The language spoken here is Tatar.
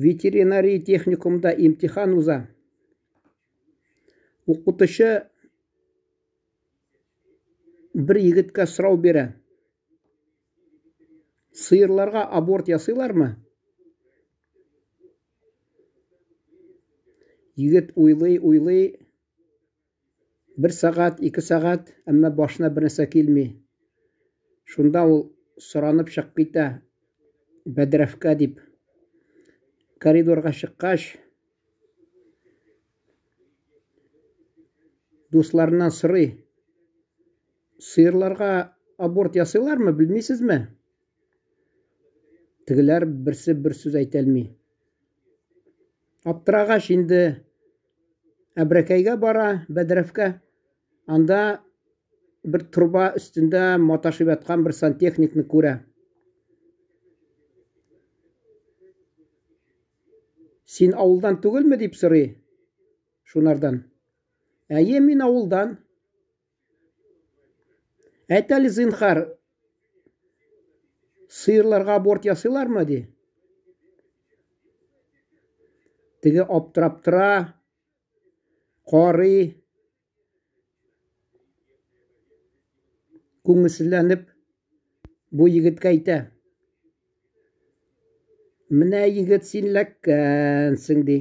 Ветеринария техникумда имтихан уза. Укытучы бер егеткә сорау бирә. Сыерларга аборт ясыйлармы? Егет уйлый, уйлый, бер сәгать, ике сәгать, әмма башына бернәрсә килми. Шунда ул соранып чыгып китә, бәдрәфкә дип. Коридорга чыккач, дусларыннан сорый: "Сыерларга аборт ясыйлармы, белмисезме?" Тегеләр берсе бер сүз әйтә алмый. Аптырагач инде Әбрәкәйгә бара, бәдрәфкә. Анда бер труба өстендә маташып яткан бер сантехникны күрә. Син авылдан түгелме дип сорый шунардан. Әйе, мин авылдан. Әйт әле, зинхар, сыерларга аборт ясыйлармы, ди. Теге аптырап тора, карый, күңелсезләнеп, бу егеткә әйтә. Менә егет син ләккәнсең, ди.